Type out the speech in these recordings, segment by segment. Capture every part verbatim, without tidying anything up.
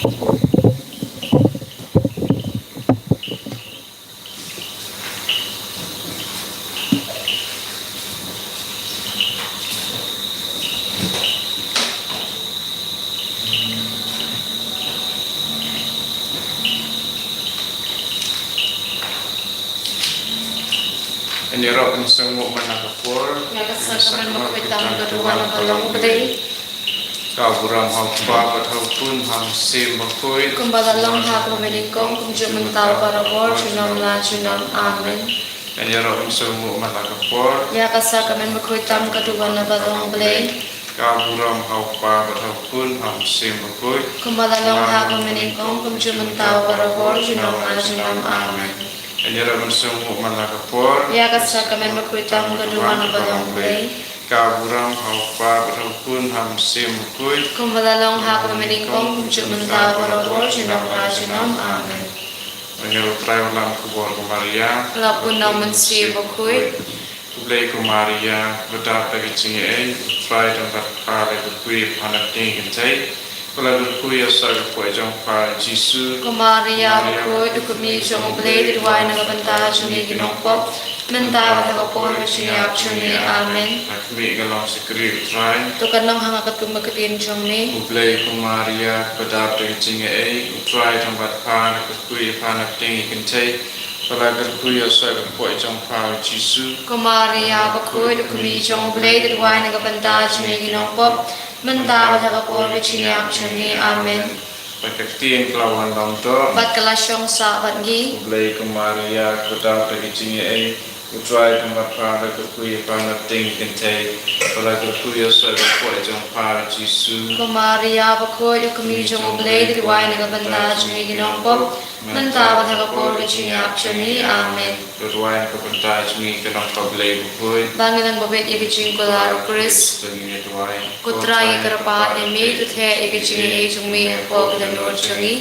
Ngi ïaroh ban sngewbha man la ka por. Ïa ka sakramen bakhuid tam ka duwan na ka long U Blei. Ka burom ha U Kpa bad ha U Khun ha U Mynsiem Bakhuid. Kumba la long ha kaba mynnyngkong, kumjuh mynta, barabor, junom la junom. Amen. Ngi ïaroh ban sngewbha man la ka por. Ïa ka sakramen bakhuid tam ka duwan na ka long U Blei. Ka burom ha U Kpa bad ha U Khun ha U Mynsiem Bakhuid. Kumba la long ha kaba mynnyngkong, kumjuh mynta, barabor, junom la junom. Amen. Ngi ïaroh ban sngewbha man la ka por. Ïa ka sakramen bakhuid tam ka duwan na ka long U Blei. Ka burom ha U Kpa bad ha U Khun ha U Mynsiem Bakhuid. Kumba la long ha kaba mynnyngkong, kumjuh mynta, barabor, junom la junom. Amen. Angel U Trai u lam khubor ka Maria. La bun na U Mynsiem Bakhuid. Khublei ko Maria, ba dap da ka jingaiei, U Trai u don bad pha, la kyrkhu ïa pha na pdeng ki kynthei. Ba la kyrkhu ïa u soh ka poi jong pha Jisu. Ko Maria bakhuid, u kmie jong U Blei, to duwai na ka bynta jong ngi ki nongpop, mynta bad ha ka por ka jingïap jong ngi. Amen. Ha khmih, nga long shakri U Trai. To kan long ha nga katkum ka ktien jong me. Khublei ko Maria, ba dap da ka jingaiei, U Trai u don bad pha, la kyrkhu ïa pha na pdeng ki kynthei. Ba la kyrkhu ïa u soh ka poi jong pha Jisu. Ko Maria bakhuid, u kmie jong U Blei, to duwai na ka bynta jong ngi ki nongpop, mynta bad ha ka por ka jingïap jong ngi. Amen. Bad ka ktien ka la wan long doh. Bad ka la shong sah bad ngi. Khublei ko Maria, ba dap da ka jingaiei, U Trai u don bad pha, la kyrkhu ïa pha na pdeng ki kynthei. Ba la kyrkhu ïa u soh ka poi jong pha Jisu. Ko Maria bakhuid, u kmie jong U Blei, to duwai na ka bynta jong ngi ki nongpop, mynta bad ha ka por ka jingïap jong ngi. Amen. To duwai na ka bynta jong ngi ki nongpop, Blei bakhuid. Ba ngin nang bapher ïa ka jingkular U Khrist. Ba ngin ïa duwai. Ko Trai, ngi kyrpad ïa me, to theh ïa ka jingaiei jong me hapoh ka dohnud jong ngi.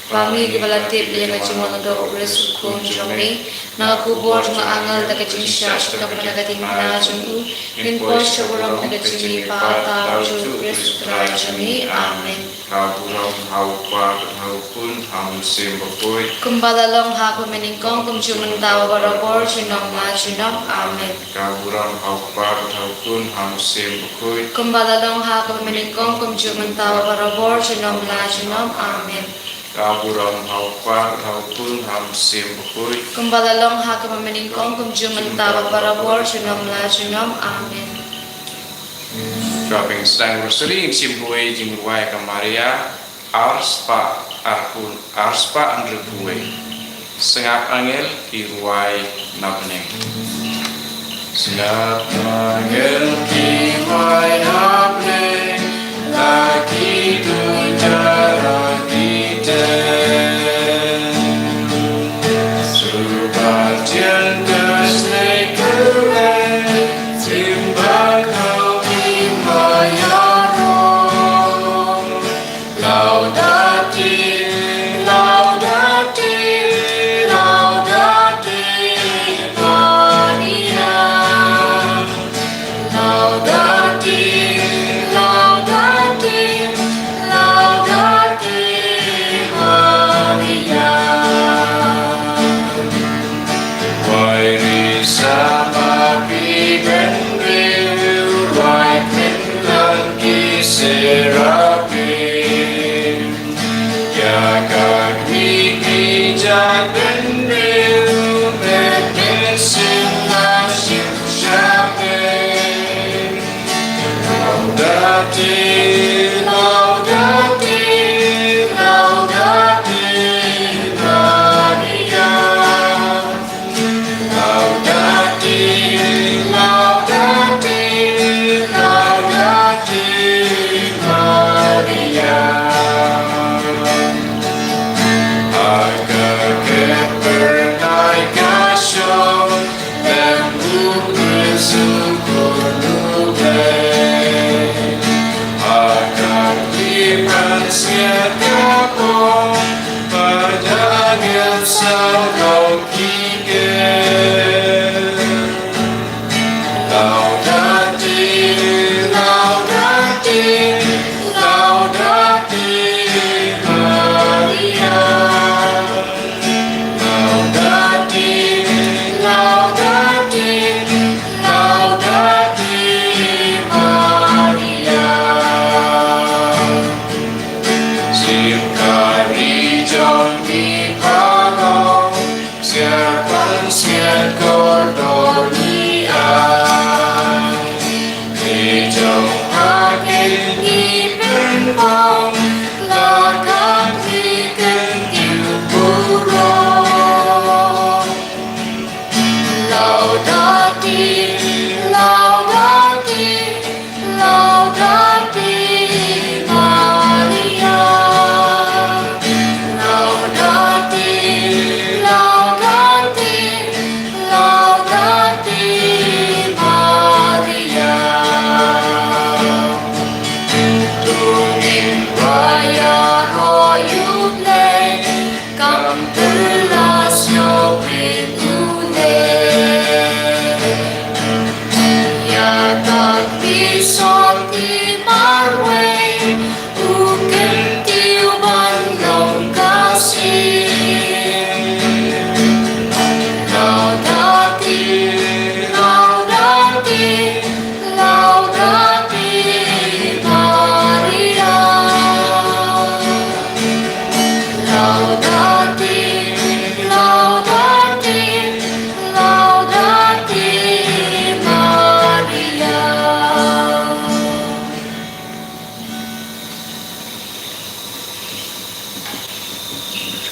Ba ngi kiba la tip ïa ka jingmut naduh U Khrist U Khun jong me. Na ka khubor jong ka angel, da ka jingshah shitom bad na ka diengphna jong u, ngin poi shaburom na ka jingmihpat, ta u Jisu Khrist U Trai jong ngi. Amen. Ka burom ha U Kpa bad ha U Khun ha U Mynsiem Bakhuid. Kumba la long ha kaba mynnyngkong, kumjuh mynta, barabor, junom la junom. Amen. Ka burom ha U Kpa bad ha U Khun ha U Mynsiem Bakhuid. Kumba la long ha kaba mynnyngkong, kumjuh mynta, barabor, junom la junom. Amen. Ka burom ha U Kpa bad ha U Khun ha U Mynsiem Bakhuid. Kumba la long ha kaba mynnyngkong, kumjuh mynta, barabor, junom la junom. Amen. Ka pynshong Rosary, ngin shim kawei ka jingrwai ka Maria, ar spah arphew, ar spah hynriewphew wei. Sngap angel ki rwai na bneng. Sngap angel ki rwai na bneng, la ki duh jara ki teh. Suba tian ka snei kyrleng, simba ka ki maïarom. Laudate, laudate, laudate, Maria. Laudate, laudate, laudate, Maria. Wai risa ma phi bynriew, wai kynlang ki serapim. Ïa ka kmie kjat bynriew, met mynsiem la shim sha me. Laudate, laudate, laudate, Maria. Laudate, laudate, laudate, Maria. Ha ka kyrteng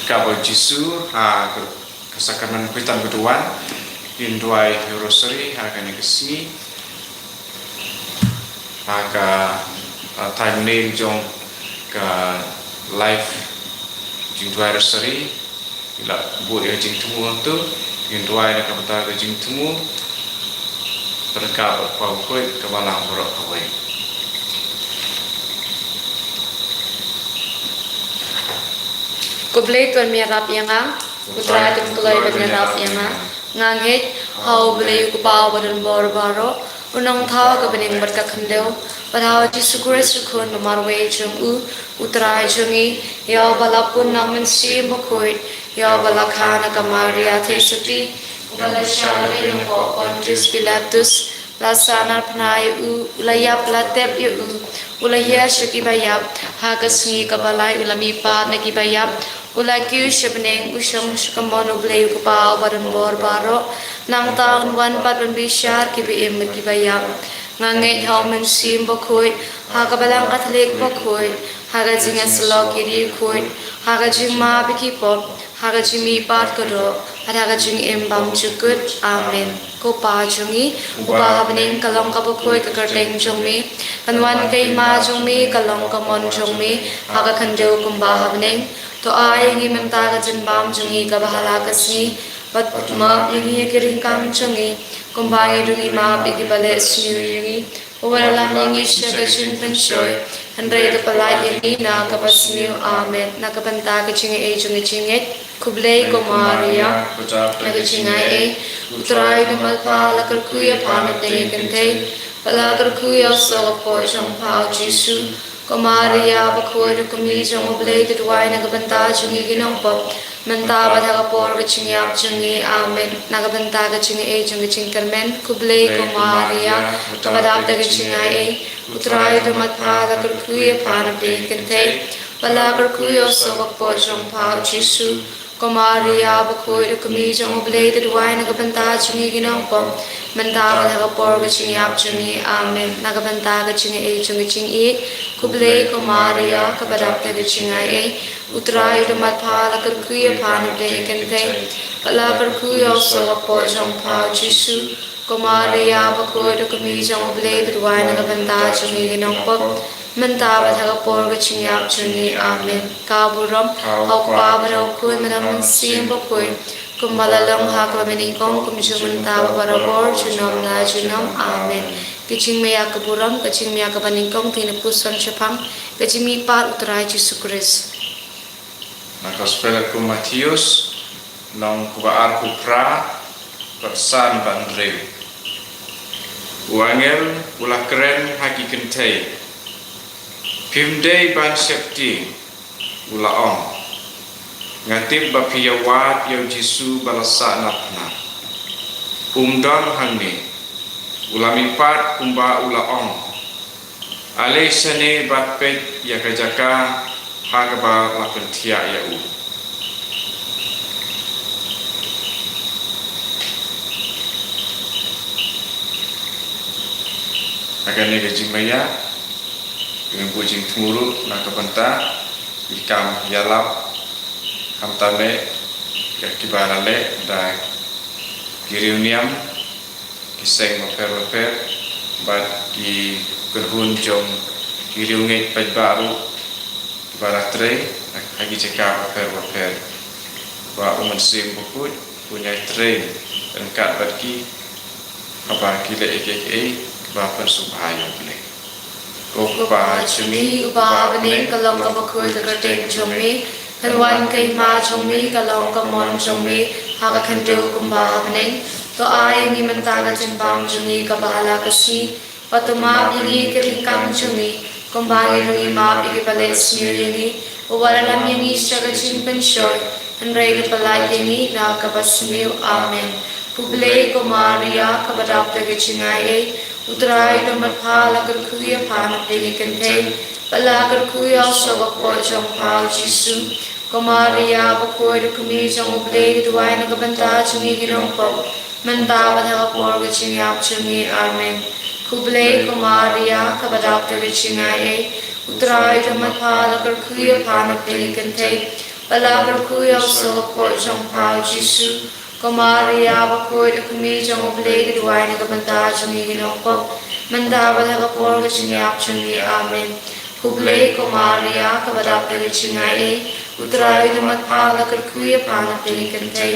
Ka ba Jisu ha ka, ka sakramen khuid tam ka duwan, kin duwai rosary ha kane ka sngi, ha ka, ah, timetable jong ka live jingduwai rosary. Ila bud ïa ka jingthmu hangtu, kin duwai na ka bynta ka jingthmu, ryngkat bad ka Kpa Bakhuid, ka Balang baroh kawei. Khublei to me ïarap ïa nga, U Trai to me kloi bad me ïarap ïa nga. Nga ngeit ha U Blei U Kpa uba don bor baroh, U Nongthaw ha ka bneng bad ka khyndew, bad ha U Jisu Khrist U Khun ba marwei jong U, U Trai jong ngi, ïa uba la pun na U Mynsiem Bakhuid, ïa uba la kha na ka Maria Theisotti, uba la shah lade lyngkhuh Pontius Pilatus, la sahnarphna ïa u, u la ïap, la tep ïa u, u la hiar sha kiba ïap, ha ka sngi kaba lai u la mihpat na kiba ïap, u la kiew sha bneng, u shong sha kamon U Blei U Kpa uba don bor baroh. Nangta un wan pat ban bishar kiba im bad kiba ïap. Nga ngeit ha U Mynsiem Bakhuid, ha ka Balang Katholik bakhuid, ha ka jingïasyllok ki riewkhuid, ha ka jingmap ïa ki pop, ha ka jingmihpat ka doh, bad ha ka jingim bymjukut. Amen. Ko Pa jong ngi, uba ha bneng, ka long kaba khuid ka kyrteng jong me, kan wan ka hima jong me, ka long ka mon jong me, ha ka khyndew kumba ha bneng. To ai ïa ngi mynta ka jingbam jong ngi kaba ha la ka sngi, bad map ïa ngi ïa ki ryngkang jong ngi, kumba ngi ruh ngi map ïa kiba leh sniew ïa ngi. Wat lam ïa ngi sha ka jingpynshoi, hynrei to pyllait ïa ngi na kaba sniew. Amen. Na ka bynta ka jingaiei jong ka jingngeit. Khublei ko Maria, na ka jingaiei, U Trai u don bad pha, la kyrkhu ïa pha na pdeng ki kynthei, bad la kyrkhu ïa u soh ka kpoh jong pha U Jisu. Ko Maria bakhuid, U Kmie jong U Blei, to duwai na ka bynta jong ngi ki nongpop, mynta bad ha ka por ka jingïap jong ngi. Amen. Na ka bynta ka jingaiei jong ka jingkyrmen. Khublei ko Maria, kaba dap da ka jingaiei, U Trai u don bad pha, la kyrkhu ïa pha na pdeng ki kynthei, bad la kyrkhu ïa u soh ka kpoh jong pha U Jisu. Ko Maria bakhuid, U Kmie jong U Blei, to duwai na ka bynta jong ngi ki nongpop, mynta bad ha ka por ka jingïap jong ngi. Amen. Na ka bynta ka jingaiei jong ka jingïeit. Khublei ko Maria, kaba dap da ka jingaiei, U Trai u don bad pha, la kyrkhu ïa pha na pdeng ki kynthei, bad la kyrkhu ïa u soh ka kpoh jong pha U Jisu. Ko Maria bakhuid, U Kmie jong U Blei, to duwai na ka bynta jong ngi ki nongpop, mynta bad ha ka por ka jingïap jong ngi. Amen. Ka burom ha U Kpa bad ha U Khun bad ha U Mynsiem Bakhuid, kumba la long ha kaba mynnyngkong, kumjuh mynta bad barabor, junom la junom. Amen. Ka jingmih ïa ka burom, ka jingmih ïa kaba nyngkong, te ngin ïa puson shaphang ka jingmihpat U Trai Jisu Khrist. Na ka Gospel kum u Mathaios, lynnong kaba arphew phra, dkhot san bad hynriew. U angel u la kren ha ki kynthei, phim dei ban sheptieng, u la ong. Nga tip ba phi ïawad ïa U Jisu ba la sahnarphna. Um don hangne, u la mihpat kumba u la ong. Ale shane bad peit ïa ka jaka ha kaba la pynthiah ïa u. Ha kane ka jingmih ïa, ngin buh jingthmu ruh na ka bynta ki kam ïalap, khamtam eh ïa kiba la leh da ki riewniam, ki seng bapher bapher, bad ki kynhun jong ki riewngeit paidbah ruh, kiba la trei ha ki jaka bapher bapher. Ba U Mynsiem Bakhuid un ïai trei ryngkat bad ki, haba ki leh ïa kiei kiei kiba pynsngewbha ïa U Blei. Ko Pa jong ngi uba ha bneng, ka long kaba khuid ka kyrteng jong me, kan wan ka hima jong me, ka long ka mon jong me, ha ka khyndew kumba ha bneng. To ai ïa ngi mynta ka jingbam jong ngi kaba ha la ka sngi, bad to map ïa ngi ki ryngkang jong ngi, kumba ngi ruh ngi map ïa kiba leh sniew ïa ngi. Wat lam ïa ngi sha ka jingpynshoi, hynrei to pyllait ïa ngi na kaba sniew. Amen. Khublei ko Maria, kaba dap da ka jingaiei, U Trai u don bad pha, la kyrkhu ïa pha na pdeng ki kynthei, bad la kyrkhu ïa u soh ka kpoh jong pha U Jisu. Ko Maria bakhuid, U Kmie jong U Blei, to duwai na ka bynta jong ngi ki nongpop, mynta bad ha ka por ka jingïap jong ngi. Amen. Khublei ko Maria, kaba dap da ka jingaiei, U Trai u don bad pha, la kyrkhu ïa pha na pdeng ki kynthei, Ba la kyrkhu ïa u soh bakhuid jong pha u Jisu. Ko Maria bakhuid, u kmie jong U Blei, ka duwai na ka bynta jong ngi ki nongpop, mynta bad ha ka por ka jingïap jong ngi. Amen. Khublei ko Maria, kaba dap da ka jingaiei, U Trai u don bad pha, la kyrkhu ïa pha na pdeng ki kynthei,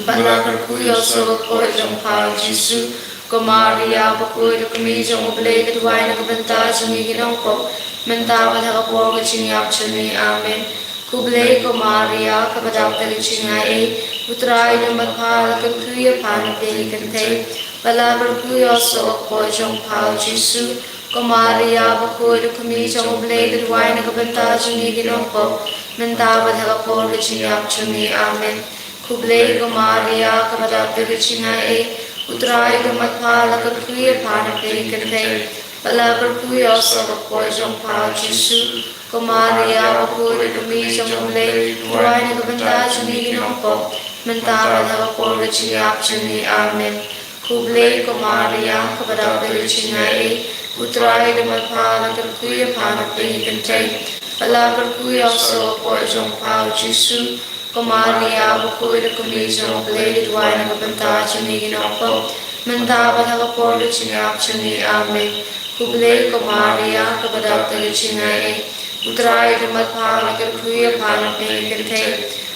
ba la kyrkhu ïa u soh bakhuid jong pha u Jisu. Ko Maria bakhuid, u kmie jong U Blei, ka duwai na ka bynta jong ngi ki nongpop, mynta bad ha ka por ka jingïap jong ngi. Amen. Khublei ko Maria, kaba dap da ka jingaiei, U Trai u don bad pha, la kyrkhu ïa pha na pdeng ki kynthei, ba la kyrkhu ïa u soh bakhuid jong pha u Jisu. Ko Maria bakhuid, u kmie jong U Blei, ka duwai na ka bynta jong ngi ki nongpop, mynta bad ha ka por ka jingïap jong ngi. Amen. Khublei ko Maria, kaba dap da ka jingaiei, U Trai u don bad pha, la kyrkhu ïa pha na pdeng ki kynthei, ba la kyrkhu ïa u soh bakhuid jong pha u Jisu. Ko Maria bakhuid, u kmie jong U Blei, ka duwai na ka bynta jong ngi ki nongpop, mynta bad ha ka por ka jingïap jong ngi. Amen. Khublei ko Maria, kaba dap da ka jingaiei, U Trai u don bad pha, la kyrkhu ïa pha na pdeng ki kynthei, ba la kyrkhu ïa u soh bakhuid jong pha u Jisu. Ko Maria bakhuid, u kmie jong U Blei, ka duwai na ka bynta jong ngi ki nongpop, mynta bad ha ka por ka jingïap jong ngi. Amen. Khublei ko Maria, kaba dap da ka jingaiei, U Trai u don bad pha, la kyrkhu ïa pha na pdeng ki kynthei,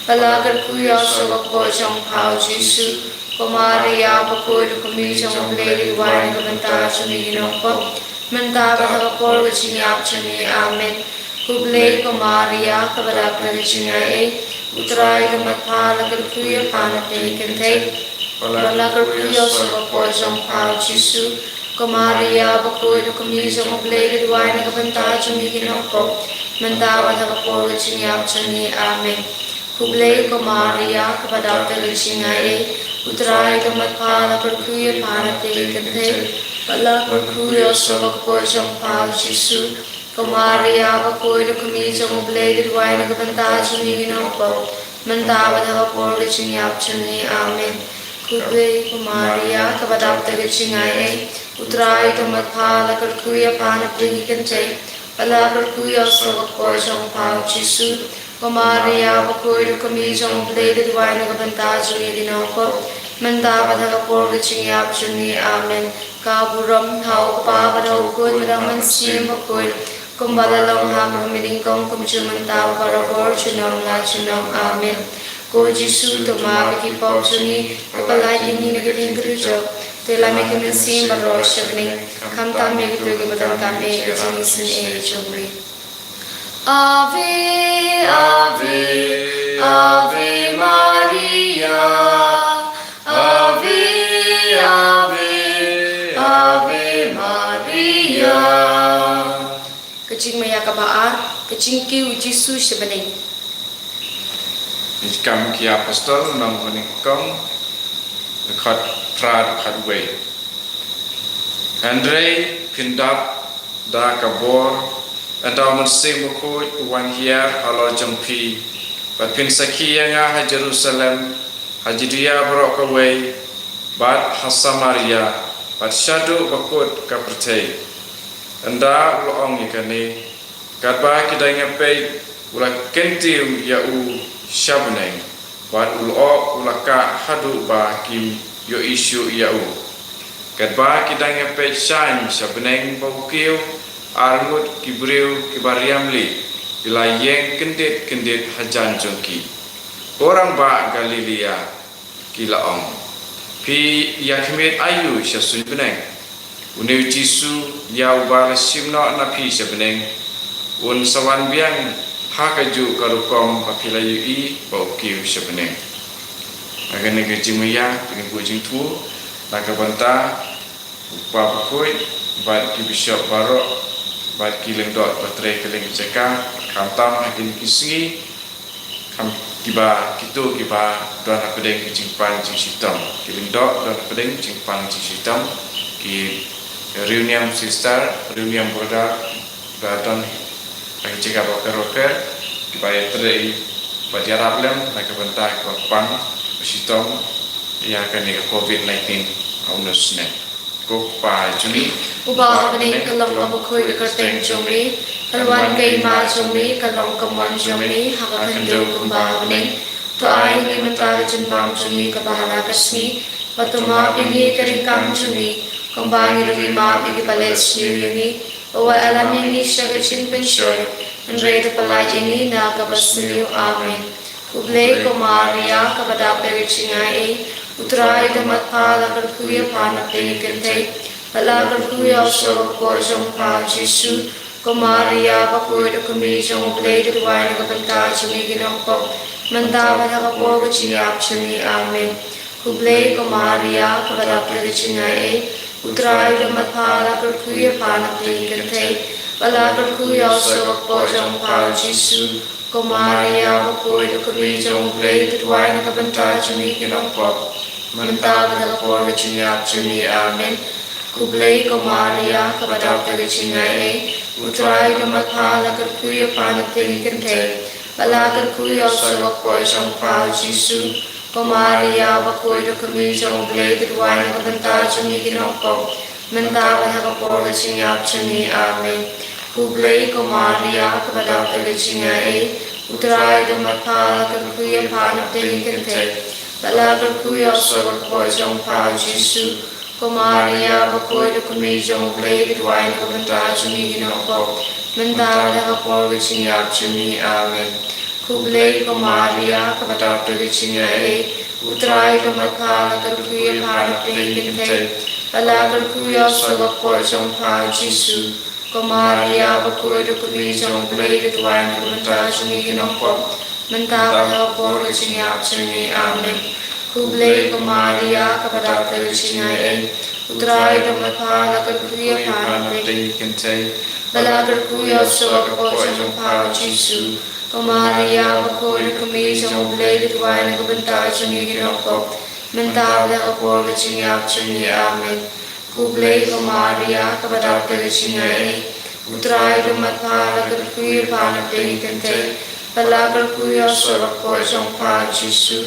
ba la kyrkhu ïa u soh bakhuid jong pha u Jisu. Ko Maria bakhuid, u kmie jong U Blei, ka duwai na ka bynta jong ngi ki nongpop, mynta bad ha ka por ka jingïap jong ngi. Amen. Khublei ko Maria, kaba dap da ka jingaiei, U Trai u don bad pha, la kyrkhu ïa pha na pdeng ki kynthei, ba la kyrkhu ïa u soh bakhuid jong pha u Jisu. Ko Maria bakhuid, u kmie jong U Blei, ka duwai na ka bynta jong ngi ki nongpop, mynta bad ha ka por ka jingïap jong ngi. Amen. Khublei ko Maria, kaba dap da ka jingaiei, U Trai u don bad pha, la kyrkhu ïa pha na pdeng ki kynthei, ba la kyrkhu ïa u soh bakhuid jong pha u Jisu. Ko Maria bakhuid, u kmie jong U Blei, ka duwai na ka bynta jong ngi ki nongpop, mynta bad ha ka por ka jingïap jong ngi. Amen. Khublei ko Maria, kaba dap da ka jingaiei, U Trai u don bad pha, la kyrkhu ïa pha na pdeng ki kynthei, ba la kyrkhu ïa u soh bakhuid jong pha u Jisu. Ko Maria bakhuid, u kmie jong U Blei, ka duwai na ka bynta jong ngi ki nongpop, mynta bad ha ka por ka jingïap jong ngi. Amen. Ka burom ha U Kpa bad ha U Khun bad ha U Mynsiem Bakhuid, kumba la long ha ka ba nyngkong, kumjuh mynta, barabor, junom la junom. Amen. Ko Jisu, to map ïa ki pop jong ngi, to pyllait ïa ngi na ka dieng ka dujok, to ïalam ïa ki mynsiem baroh sha bneng, khamtam ïa kito kiba donkam eh ïa ka jingisynei jong ngi. Ave, Ave, Ave Maria. Ave, Ave, Ave Maria. Ka jingmaïa kaba ar, ka jingkiew u Jisu sha bneng. Ki Kam ki Apostol, lynnong kaba nyngkong, dkhot phra, dkhot wei. Hynrei phin dap da ka bor, ynda U Mynsiem Bakhuid u wan hiar halor jong phi, bad phin sakhi ïa nga ha Jerusalem, ha Judia baroh kawei, bad ha Samaria, bad shaduh ba kut ka pyrthei. Ynda u la ong ïa kane, katba ki dang ïa peit, u la kyntiew ïa u sha bneng, bad u lyoh u la kah haduh ba kim ïohi shuh ïa u. Katba ki dang ïa peit shaiñ sha bneng ba u kiew, arngut ki briew kiba riam lieh ki la ïeng kyndit kyndit hajan jong ki. Ko rangbah Galilea, ki la ong, phi ïa khmied aïu sha suiñ bneng? Une u Jisu ïa uba la shim noh na phi sha bneng, un sa wan biang ha kajuh ka rukom ba phi la ïohi ba u kiew sha bneng. Ha kane ka jingmaïa, kane ka jingthmu na ka bynta u Kpa Bakhuid bad ki bishop baroh bad ki lyngdoh ba trei kylleng ki jaka, khamtam ha kine ki sngi, kham kiba, kito kiba don hapdeng ki jingpan jingshitom, ki lyngdoh don hapdeng jingpan jingshitom, ki Reunion Sister, Reunion Brother, ba don ha ki jaka bapher bapher, kiba ïatrei bad ïarap lem na ka bynta kiba pan ba shitom ïa kane ka covid nineteen ha une u snem. Ko Kpa jong ngi uba ha bneng, ka long kaba khuid ka kyrteng jong me. Kan wan ka hima jong me, kan long ka mon jong me ha ka khyndew kumba ha bneng. To ai ha ngi mynta ka jingbam jong ngi kaba ha la ka sngi, bad to map ïa ngi ka jingkam jong ngi, kumba ngi ruh ngi map ïa kiba leh sniew ïa ngi. Wat ïalam ïa ngi sha ka jingpynshoi, hynrei to pyllait ïa ngi na kaba sniew. Amen. Khublei ko Maria, kaba dap da ka jingaiei, U Trai u don bad pha. La kyrkhu ïa pha na pdeng ki kynthei, bad la kyrkhu ïa u sawakpoh jong pha u Jisu. Ko Maria bakhuid, U Kmie jong U Blei, to duwai na ka bynta jong ngi ki nongpop, mynta bad ha ka por ka jingïap jong ngi. Amen. Khublei ko Maria, kaba dap da ka jingaiei, U Trai u don bad pha. La kyrkhu ïa pha na pdeng ki kynthei, bad la kyrkhu ïa u sawakpoh jong pha u Jisu. Ko Maria bakhuid, U Kmie jong U Blei, to duwai na ka bynta jong ngi ki nongpop, mynta bad ha ka por ka jingïap jong ngi. Amen. Khublei ko Maria, kaba dap da ka jingaiei, U Trai u don bad pha. La kyrkhu ïa pha na pdeng ki kynthei, bad la kyrkhu ïa u sawakpoh jong pha u Jisu. Ko Maria bakhuid, U Kmie jong U Blei, to duwai na ka bynta jong ngi ki nongpop, mynta bad ha ka por ka jingïap jong ngi. Amen. Khublei ko Maria, kaba dap da ka jingaiei, U Trai u don bad pha. La kyrkhu ïa pha na pdeng ki kynthei, bad la kyrkhu ïa u sawakpoh jong pha u Jisu. Ko Maria bakhuid, U Kmie jong U Blei, to duwai na ka bynta jong ngi ki nongpop, mynta bad ha ka por ka jingïap jong ngi. Amen. Khublei ko Maria, kaba dap da ka jingaiei, U Trai u don bad pha. La kyrkhu ïa pha na pdeng ki kynthei, bad la kyrkhu ïa u sawakpoh jong pha u Jisu. Ko Maria bakhuid, U Kmie jong U Blei, to duwai na ka bynta jong ngi ki nongpop, mynta bad ha ka por ka jingïap jong ngi. Amen. Khublei ko Maria, kaba dap da ka jingaiei, U Trai u don bad pha. La kyrkhu ïa pha na pdeng ki kynthei, bad la kyrkhu ïa u sawakpoh jong pha u Jisu. Ko Maria bakhuid, U Kmie jong U Blei, to duwai na ka bynta jong ngi ki nongpop, mynta bad ha ka por ka jingïap jong ngi. Amen. Khublei ko Maria, kaba dap da ka jingaiei, U Trai u don bad pha. La kyrkhu ïa pha na pdeng ki kynthei, bad la kyrkhu ïa u sawakpoh jong pha u Jisu.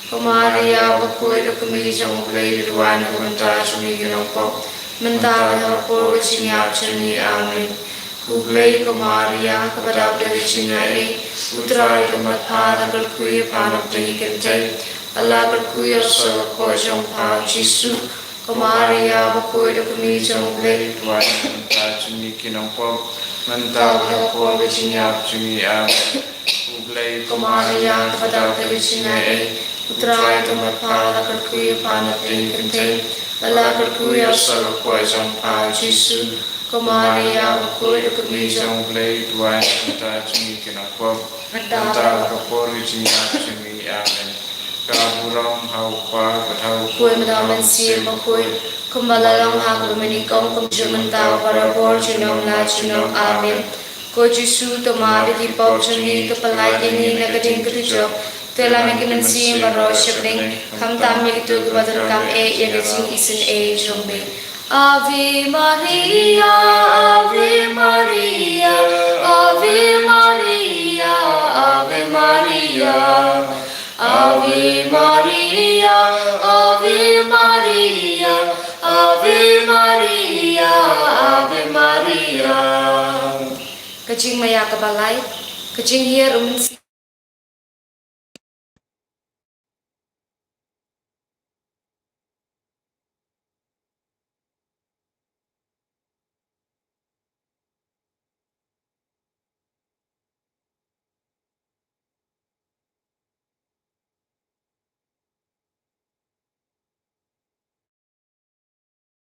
Ko Maria bakhuid, U Kmie jong U Blei, to duwai na ka bynta jong ngi ki nongpop, mynta bad ha ka por ka jingïap jong ngi. Amen. Khublei ko Maria, kaba dap da ka jingaiei, U Trai u don bad pha. La kyrkhu ïa pha na pdeng ki kynthei, bad la kyrkhu ïa u sawakpoh jong pha u Jisu. Ko Maria bakhuid, U Kmie jong U Blei, to duwai na ka bynta jong ngi ki nongpop, mynta bad ha ka por ka jingïap jong ngi. Amen. Khublei ko Maria, kaba dap da ka jingaiei, U Trai u don bad pha. La kyrkhu ïa pha na pdeng ki kynthei, bad la kyrkhu ïa u sawakpoh jong pha u Jisu. Ko Maria bakhuid, U Kmie jong U Blei, to duwai na ka bynta jong ngi ki nongpop, mynta bad ha ka por ka jingïap jong ngi. Amen. Ka burom ha U Kpa bad ha U Khun bad ha U Mynsiem Bakhuid, kumba la long ha kaba nyngkong, kumjuh mynta, barabor, junom la junom. Amen. Ko Jisu, to map ïa ki pop jong ngi, to pyllait ïa ngi na ka ding ka dujok, to ïalam ïa ki mynsiem baroh sha bneng, khamtam ïa kito kiba donkam eh ïa ka jingisynei jong me. Ave Maria, Ave Maria, Ave Maria, Ave Maria. Ave Maria, Ave Maria, Ave Maria, Ave Maria. Ka jingmaïa kaba lai, ka jinghiar U Mynsiem.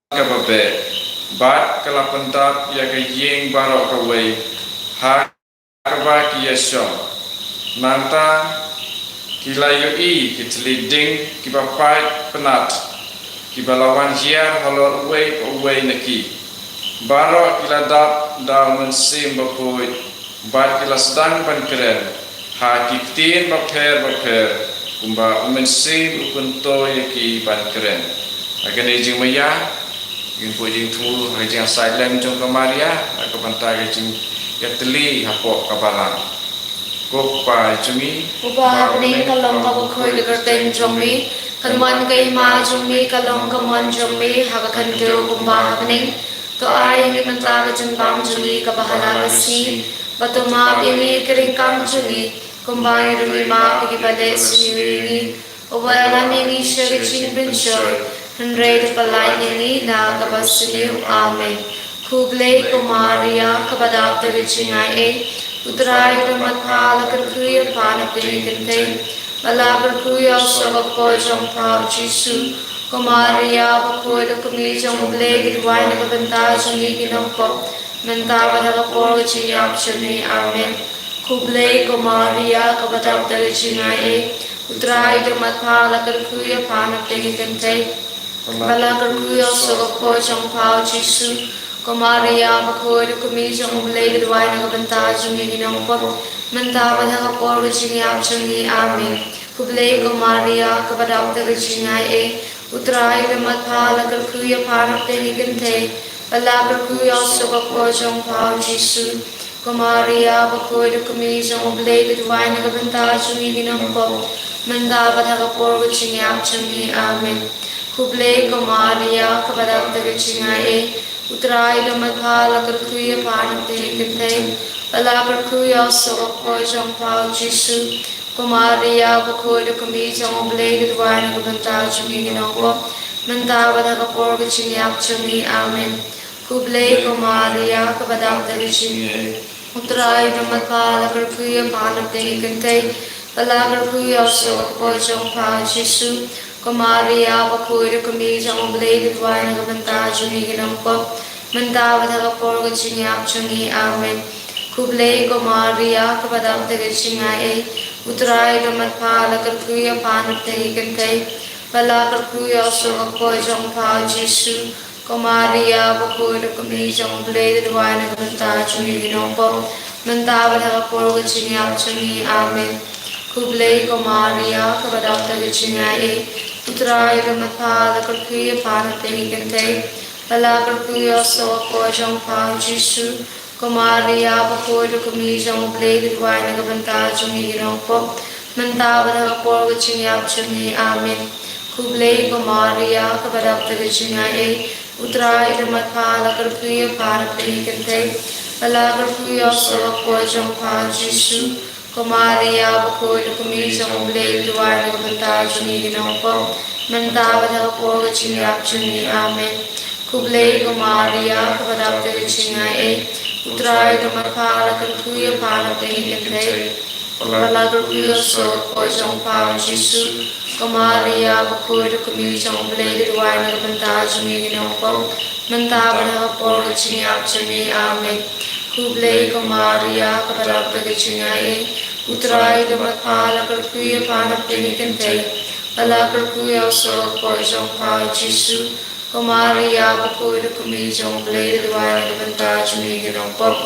Kaba beh, bad ka la pyndap ïa ka ïing baroh kawei ha kaba ki ïashong. Nangta ki la ïohi ki thylliej ding kiba pait pynat, kiba la wan hiar halor uwei pa uwei na ki. Baroh ki la dap da U Mynsiem Bakhuid, bad ki la sdang ban kren ha ki ktien bapher bapher, kumba U Mynsiem u kyntu ïa ki ban kren. Ha kane ka jingmaïa, jingphuh jingthmu ha ka jingïasaid lem jong ka Maria, ha ka bynta ka jingïatylli hapoh ka balang. Ko Kpa jong ngi uba ha bneng, ka long kaba khuid ka kyrteng jong me, kan wan ka hima jong me, ka long ka mon jong me ha ka khyndew kumba ha bneng. To ai ïa ngi mynta ka jingbam jong ngi kaba hala ka sngi, bad to map ïa ngi ki ryngkang jong ngi, kumba ngi ruh ngi map ïa kiba leh sniew ïa ngi. Wat lam ïa ngi sha ka jingpynshoi, hynrei to pyllait ïa ngi na kaba sniew. Amen. Khublei ko Maria, kaba dap da ka jingaiei, U Trai u don bad pha, la kyrkhu ïa pha na pdeng ki kynthei, bad la kyrkhu ïa u soh ka kpoh jong pha u Jisu. Ko Maria bakhuid, U kmie jong U Blei, to duwai na ka bynta jong ngi ki nongpop, mynta bad ha ka por ka jingïap jong ngi. Amen. Khublei ko Maria, kaba dap da ka jingaiei, U Trai u don bad pha, la kyrkhu ïa pha na pdeng ki kynthei, bad la kyrkhu ïa u soh ka kpoh jong pha u Jisu. Ko Maria bakhuid, U kmie jong U Blei, to duwai na ka bynta jong ngi ki nongpop, mynta bad ha ka por ka jingïap jong ngi. Amen. Khublei ko Maria, kaba dap da ka jingaiei, U Trai u don bad pha, la kyrkhu ïa pha na pdeng ki kynthei, bad la kyrkhu ïa u soh ka kpoh jong pha u Jisu. Ko Maria bakhuid, U kmie jong U Blei, to duwai na ka bynta jong ngi ki nongpop, mynta bad ha ka por ka jingïap jong ngi. Amen. Khublei ko Maria, kaba dap da ka jingaiei, U Trai u don bad pha, la kyrkhu ïa pha na pdeng ki kynthei, bad la kyrkhu ïa u soh ka kpoh jong pha u Jisu. Ko Maria bakhuid, U kmie jong U Blei, to duwai na ka bynta jong ngi ki nongpop, mynta bad ha ka por ka jingïap jong ngi. Amen. Khublei ko Maria, kaba dap da ka jingaiei, U Trai u don bad pha, la kyrkhu ïa pha na pdeng ki kynthei, bad la kyrkhu ïa u soh ka kpoh jong pha u Jisu. Ko Maria bakhuid, U kmie jong U Blei, to duwai na ka bynta jong ngi ki nongpop, mynta bad ha ka por ka jingïap jong ngi. Amen. Khublei ko Maria, kaba dap da ka jingaiei, U Trai u don bad pha, la kyrkhu ïa pha na pdeng ki kynthei, bad la kyrkhu ïa u soh ka kpoh jong pha u Jisu. Ko Maria bakhuid, U kmie jong U Blei, to duwai na ka bynta jong ngi ki nongpop, mynta bad ha ka por ka jingïap jong ngi. Amen. Khublei ko Maria, kaba dap da ka jingaiei, U Trai u don bad pha, la kyrkhu ïa pha na pdeng ki kynthei, bad la kyrkhu ïa u soh ka kpoh jong pha u Jisu. Ko Maria bakhuid, U kmie jong U Blei, to duwai na ka bynta jong ngi ki nongpop, mynta bad ha ka por ka jingïap jong ngi. Amen. Khublei ko Maria, kaba dap da ka jingaiei, U Trai u don bad pha, la kyrkhu ïa pha na pdeng ki kynthei, bad la kyrkhu ïa u soh ka kpoh jong pha u Jisu. Ko Maria bakhuid, U kmie jong U Blei, to duwai na ka bynta jong ngi ki nongpop, mynta bad ha ka por ka jingïap jong ngi. Amen. Khublei ko Maria, kaba dap da ka jingaiei, U Trai u don bad pha, la kyrkhu ïa pha na pdeng ki kynthei, bad la kyrkhu ïa u soh ka kpoh jong pha u Jisu. Ko Maria bakhuid, U kmie jong U Blei, to duwai na ka bynta jong ngi ki nongpop, mynta bad ha ka por ka jingïap jong ngi. Amen. Khublei ko Maria, kaba dap da ka jingaiei, U Trai u don bad pha, la kyrkhu ïa pha na pdeng ki kynthei, bad la kyrkhu ïa u soh ka kpoh jong pha u Jisu. Ko Maria bakhuid, U kmie jong U Blei, to duwai na ka bynta jong ngi ki nongpop,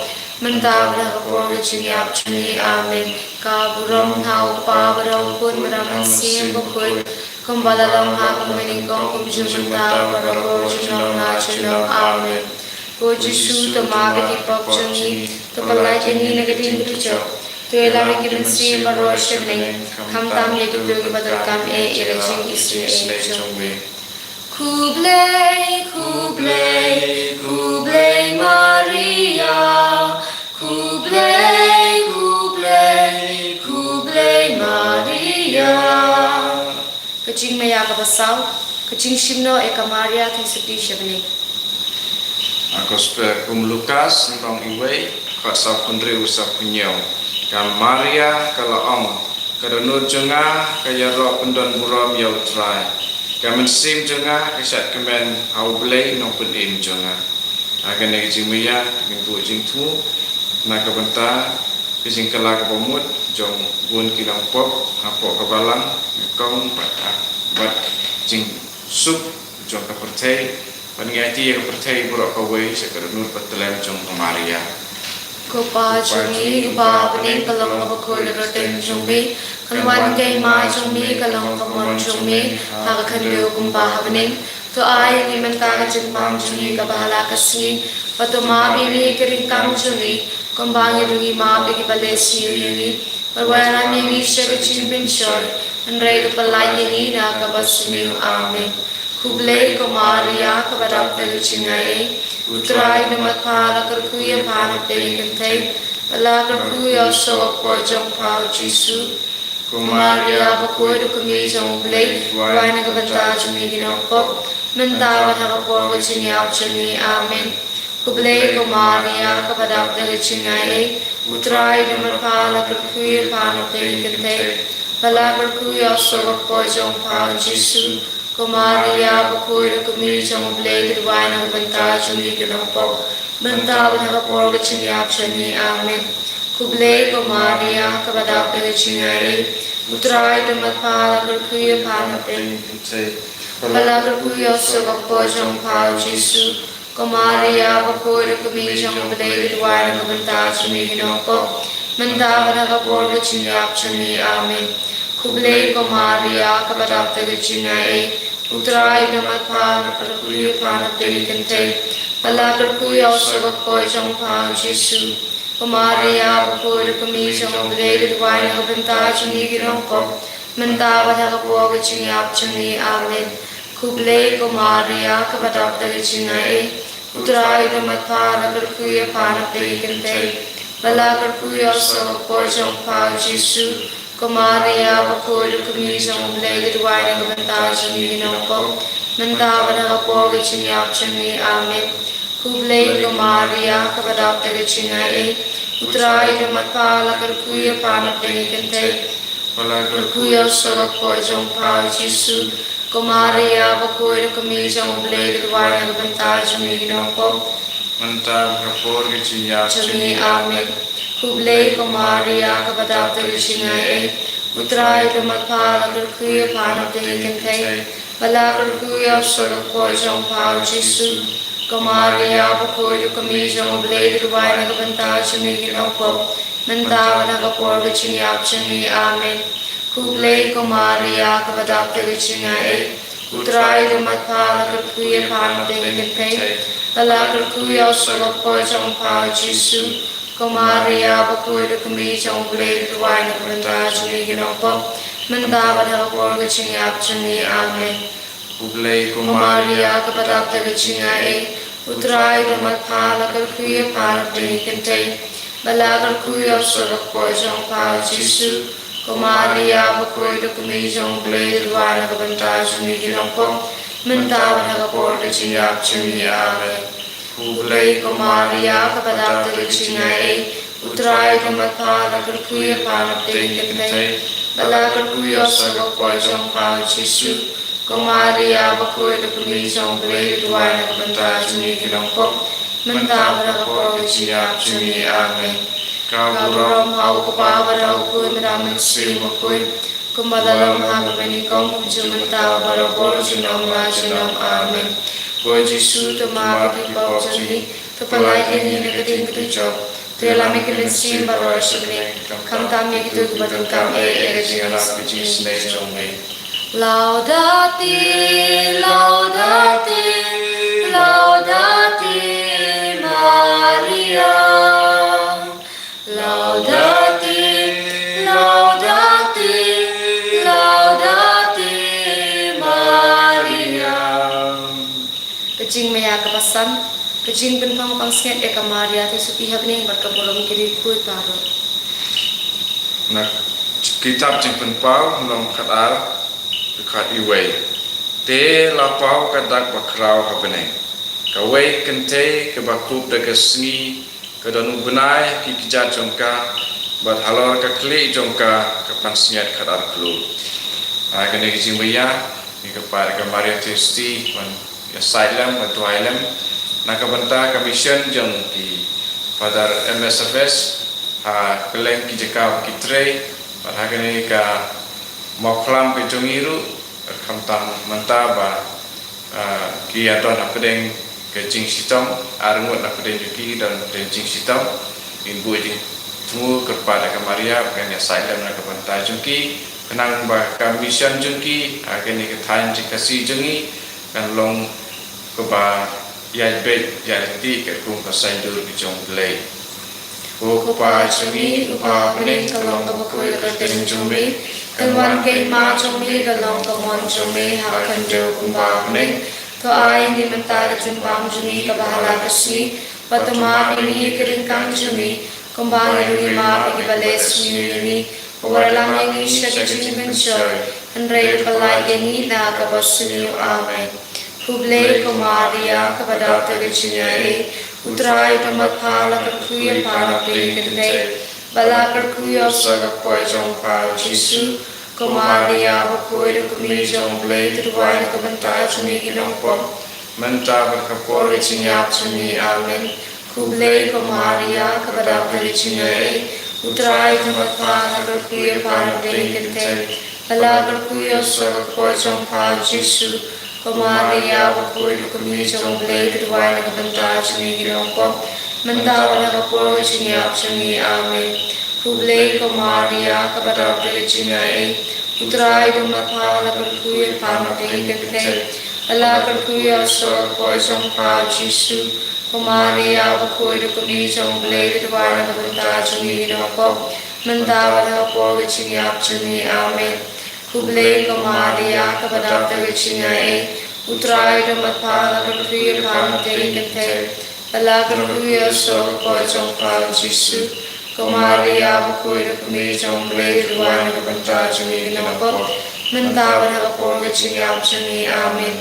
mynta bad ha ka por ka jingïap jong ngi. Amen. Ka burom ha u Kpa bad ha u Khun bad ha u Mynsiem Bakhuid, kumba la long ha kaba nyngkong, kumjuh mynta, bad barabor, junom la junom. Amen. Ko Jisu, to map ïa ki pop jong ngi, to pyllait ïa ngi na ka diengphyrjong, to ïalam ïa ki mynsiem baroh sha bneng, khamtam ïa kito kiba donkam eh ïa ka jingisynei jong me. Khublei, khublei, khublei Maria. Khublei, khublei, khublei Maria. Ka jingmaïa kaba saw. Ka jingshim noh ïa ka Maria Theisotti sha bneng. Ha ka Gospel kum u Lukas, lynnong uwei, dkhot sawphew hynriew, sawphew hynñiew. Ka Maria ka la ong: Ka dohnud jong nga ka ïaroh pyndonburom ïa U Trai. Ka mynsiem jong nga ka shad kmen ha U Blei Nongpynim jong nga. Ha kane ka jingmaïa ngin buh jingthmu na ka bynta ka jingkylla kaba mut jong bun ki nongpop hapoh ka Balang, ka Kong bad, bad jingsuk jong ka pyrthei, bad ngi aiti ïa ka pyrthei baroh kawei sha ka dohnud bathylliem jong ka Maria. Ko Pa jong ngi uba ha bneng, ka long kaba khuid ka kyrteng jong me, kan wan ka hima jong me, ka long ka mon jong me ha ka khyndew kumba ha bneng. To ai ïa ngi mynta ka jingbam jong ngi kaba hala ka sngi, bad to map ïa ngi ki ryngkang jong ngi, kumba ngi ruh ngi map ïa kiba leh sniew ïa ngi. Bad wat lam ïa ngi sha ka jingpynshoi, hynrei to pyllait ïa ngi na kaba sniew. Amen. Khublei ko Maria, kaba dap da ka jingaiei. U Trai u don bad pha, la kyrkhu ïa pha na pdeng ki kynthei, bad la kyrkhu ïa u sawakpoh jong pha u Jisu. Ko Maria, bakhuid, u kmie jong U Blei, duwai na ka bynta jong ngi ki nongpop, mynta bad ha ka por ka jingïap jong ngi. Amen. Khublei ko Maria, kaba dap da ka jingaiei. U Trai u don bad pha, la kyrkhu ïa pha na pdeng ki kynthei, bad la kyrkhu ïa u sawakpoh jong pha u Jisu. Ko Maria, bakhuid, u kmie jong U Blei, duwai na ka bynta jong ngi ki nongpop, mynta bad ha ka por ka jingïap jong ngi. Amen. Khublei ko Maria, kaba dap da ka jingaiei. U Trai u don bad pha, la kyrkhu ïa pha na pdeng ki kynthei, bad la kyrkhu ïa u sawakpoh jong pha u Jisu. Ko Maria, bakhuid, u kmie jong U Blei, duwai na ka bynta jong ngi ki nongpop, mynta bad ha ka por ka jingïap jong ngi. Amen. Khublei ko Maria, kaba dap da ka jingaiei. U Trai u don bad pha, la kyrkhu ïa pha na pdeng ki kynthei, bad la kyrkhu ïa u sawakpoh jong pha u Jisu. Ko Maria, bakhuid, u kmie jong U Blei, duwai na ka bynta jong ngi ki nongpop, mynta bad ha ka por ka jingïap jong ngi. Amen. Khublei ko Maria, kaba dap da ka jingaiei. U Trai u don bad pha, la kyrkhu ïa pha na pdeng ki kynthei, bad la kyrkhu ïa u sawakpoh jong pha u Jisu. Ko Maria, bakhuid, u kmie jong U Blei, duwai na ka bynta jong ngi ki nongpop, mynta bad ha ka por ka jingïap jong ngi. Amen. Khublei ko Maria, kaba dap da ka jingaiei. U Trai u don bad pha, la kyrkhu ïa pha na pdeng ki kynthei, bad la kyrkhu ïa u sawakpoh jong pha u Jisu. Ko Maria, bakhuid, u kmie jong U Blei, duwai na ka bynta jong ngi ki nongpop, mynta bad ha ka por ka jingïap jong ngi. Amen. Khublei ko Maria, kaba dap da ka jingaiei. U Trai u don bad pha, la kyrkhu ïa pha na pdeng ki kynthei, bad la kyrkhu ïa u sawakpoh jong pha u Jisu. Ko Maria, bakhuid, u kmie jong U Blei, duwai na ka bynta jong ngi ki nongpop, mynta bad ha ka por ka jingïap jong ngi. Amen. Khublei ko Maria, kaba dap da ka jingaiei. U Trai u don bad pha, la kyrkhu ïa pha na pdeng ki kynthei, bad la kyrkhu ïa u sawakpoh jong pha u Jisu. Ko Maria, bakhuid, u kmie jong U Blei, duwai na ka bynta jong ngi ki nongpop, mynta bad ha ka por ka jingïap jong ngi. Amen. Khublei ko Maria, kaba dap da ka jingaiei. U Trai u don bad pha, la kyrkhu ïa pha na pdeng ki kynthei, bad la kyrkhu ïa u sawakpoh jong pha u Jisu. Ko Maria, bakhuid, u kmie jong U Blei, duwai na ka bynta jong ngi ki nongpop, mynta bad ha ka por ka jingïap jong ngi. Amen. Khublei ko Maria, kaba dap da ka jingaiei. U Trai u don bad pha, la kyrkhu ïa pha na pdeng ki kynthei, bad la kyrkhu ïa u sawakpoh jong pha u Jisu. Ko Maria, bakhuid, u kmie jong U Blei, duwai na ka bynta jong ngi ki nongpop, mynta bad ha ka por ka jingïap jong ngi. Amen. Ka burom ha U Kpa, bad ha U Khun, bad ha U Mynsiem Bakhuid, kumba la long ha kaba nyngkong, kumjuh mynta, barabor, junom la junom. Amen. Ko Jisu, to map ïa ki pop jong ngi, to pyllait ïa ngi na ka ding ka dujok, to ïalam ïa ki mynsiem baroh sha bneng, khamtam ïa kito kiba donkam eh ïa ka jingïarap ka jingisynei jong me. Laudate, laudate, laudate Maria. Laudate, laudate, laudate Maria. Ka jingmaïa kaba san, ka jingpynphong pansngiat ïa ka Maria Theisotti ha bneng bad ka burom ki riewkhuid baroh. Na kitab Jingpynpaw, lynnong khatar, dkhot wei. Te la paw ka dak bakhraw ha bneng. Kawei ka kynthei kaba kup da ka sngi, ka don u bnai ha ki kjat jong ka, bad halor ka khlieh jong ka, ka pansngiat khatar klur. Ha kane ka jingmaïa, ngi kyrpad ïa ka Maria Theisotti ban ïasaid lem, ban duwai lem na ka bynta ka mission jong ki Father M S F S ha kylleng ki jaka ba ki trei, bad ha kane ka Mawkhlam ka jong ngi ruh, khamtam mynta ba, ah, ki ïa don hapdeng ka jingshitom, arngut hapdeng jong ki don hapdeng jingshitom. Ngin buh jingthmu, kyrpad ïa ka Maria ba kan ïasaid lem na ka bynta jong ki, khnang ba ka mission jong ki ha kane ka thaiñ jong ka Khasi jong ngi kan long kaba ïaid beit ïaid lynti katkum ka saiñdur ka jong U Blei. Ko Kpa jong ngi uba ha bneng, ka long kaba khuid ka kyrteng jong me. Kan wan ka hima jong me, kan long ka mon jong me ha ka khyndew kumba ha bneng. To ai ïa ngi mynta ka jingbam jong ngi kaba ha la ka sngi, bad to map ïa ngi ka ryngkang jong ngi, kumba ngi ruh ngi map ïa kiba leh sniew ïa ngi. Wat lam ïa ngi sha ka jingpynjoi, hynrei to pyllait ïa ngi na kaba sniew. Amen. Khublei ko Maria, kaba dap da ka jingaiei, U Trai u don bad pha, la kyrkhu ïa pha na pdeng ki kynthei, bad la kyrkhu ïa u son ka kpoh jong pha u Jisu. Ko Maria bakhuid, ka kmie jong U Blei, to duwai na ka bynta jong ngi ki nongpop, mynta bad ha ka por ka jingïap jong ngi. Amen. Khublei ko Maria, kaba dap da ka jingaiei, U Trai u don bad pha, la kyrkhu ïa pha na pdeng ki kynthei, bad la kyrkhu ïa u son ka kpoh jong pha u Jisu. Ko Maria bakhuid, ka kmie jong U Blei, to duwai na ka bynta jong ngi ki nongpop, mynta bad ha ka por ka jingïap jong ngi. Amen. Khublei ko Maria, kaba dap da ka jingaiei, U Trai u don bad pha, la kyrkhu ïa pha na pdeng ki kynthei, bad la kyrkhu ïa u son ka kpoh jong pha u Jisu. Ko Maria bakhuid, ka kmie jong U Blei, to duwai na ka bynta jong ngi ki nongpop, mynta bad ha ka por ka jingïap jong ngi. Amen. Khublei ko Maria, kaba dap da ka jingaiei, U Trai u don bad pha, la kyrkhu ïa pha na pdeng ki kynthei, bad la kyrkhu ïa u son ka kpoh jong pha u Jisu. Ko Maria bakhuid, ka kmie jong U Blei, to duwai na ka bynta jong ngi ki nongpop, mynta bad ha ka por ka jingïap jong ngi. Amen.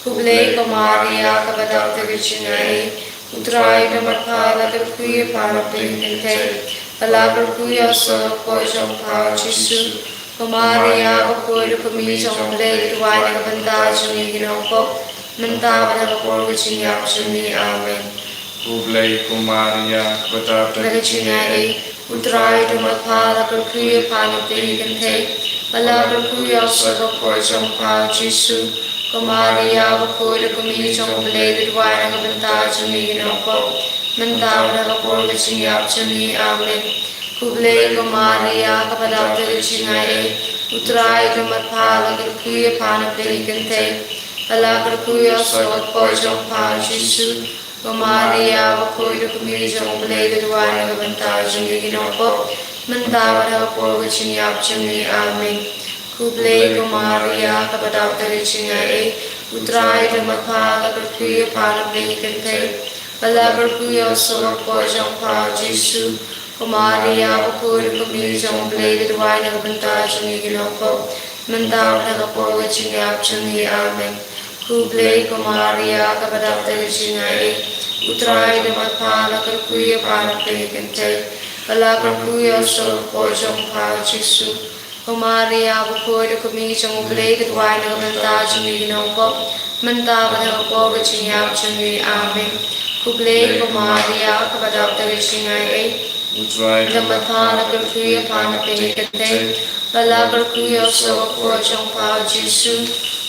Khublei ko Maria, kaba dap da ka jingaiei, U Trai u don bad pha, la kyrkhu ïa pha na pdeng ki kynthei, bad la kyrkhu ïa u son ka kpoh jong pha u Jisu. Ko Maria bakhuid, ka kmie jong U Blei, to duwai na ka bynta jong ngi ki nongpop, mynta bad ha ka por ka jingïap jong ngi. Amen. Khublei ko Maria, kaba dap da ka jingaiei, U Trai u don bad pha, la kyrkhu ïa pha na pdeng ki kynthei, bad la kyrkhu ïa u son ka kpoh jong pha u Jisu. Ko Maria bakhuid, ka kmie jong U Blei, to duwai na ka bynta jong ngi ki nongpop, mynta bad ha ka por ka jingïap jong ngi. Amen. Khublei ko Maria, kaba dap da ka jingaiei, U Trai u don bad pha, la kyrkhu ïa pha na pdeng ki kynthei, bad la kyrkhu ïa u son ka kpoh jong pha u Jisu. Ko Maria bakhuid, ka kmie jong U Blei, to duwai na ka bynta jong ngi ki nongpop, mynta bad ha ka por ka jingïap jong ngi. Amen. Khublei ko Maria, kaba dap da ka jingaiei, U Trai u don bad pha, la kyrkhu ïa pha na pdeng ki kynthei, bad la kyrkhu ïa u son ka kpoh jong pha u Jisu. Ko Maria bakhuid, ka kmie jong U Blei, to duwai na ka bynta jong ngi ki nongpop, mynta bad ha ka por ka jingïap jong ngi. Amen. Khublei ko Maria, kaba dap da ka jingaiei, U Trai u don bad pha, la kyrkhu ïa pha na pdeng ki kynthei, bad la kyrkhu ïa u son ka kpoh jong pha u Jisu. Ko Maria bakhuid, ka kmie jong U Blei, to duwai na ka bynta jong ngi ki nongpop, mynta bad ha ka por ka jingïap jong ngi. Amen. Khublei ko Maria, kaba dap da ka jingaiei, U Trai u don bad pha, la kyrkhu ïa pha na pdeng ki kynthei, bad la kyrkhu ïa u son ka kpoh jong pha u Jisu.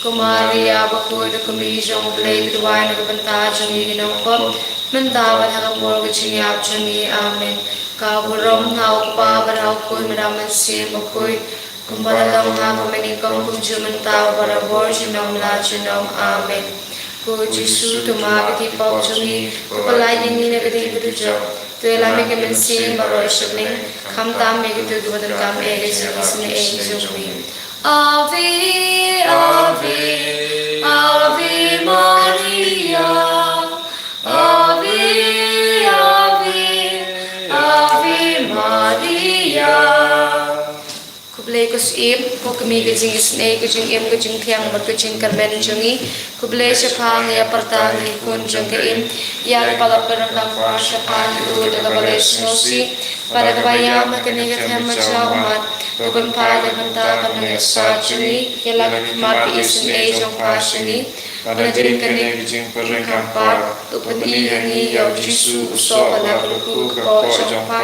Ko Maria bakhuid, ka kmie jong U Blei, to duwai na ka bynta jong ngi ki nongpop, mynta bad ha ka por ka jingïap jong ngi. Amen. Ka burom ha U Kpa bad ha U Khun bad ha U Mynsiem Bakhuid, kumba la long ha ka mynnyngkong, kumjuh mynta, barabor, junom la junom. Amen. Ko Jisu, to map ïa ki pop jong ngi, to pyllait ïa ngi na ka ding ka dujok, to ïalam ïa ki mynsiem baroh shibneng, khamtam ïa kito kiba donkam ïa ka jingisynei jong ngi. Ave, Ave, Ave Maria. Ave, Ave, Ave Maria. Khublei ko Syiem, ko Kmie ka jingisynei, ka jingim, ka jingthiang bad ka jingkyrmen jong ngi. Khublei shaphang ïa ka pyrta ka khun jong ka Im, ïa kaba la pyndonkam shaphang ngi da kaba la sngewsih, bad da kaba ïam ha kane ka them ba jaw ummat, to pynpaw ïa ka bynta ka nongïasaid jong ngi, ïa la ka khmat ka isynei jong pha sha ngi. Bad hadien kane ka jingpyndonkam pat, to pyni ha ngi ïa u Jisu, u soh ba la kyrkhu ha ka kpoh jong pha.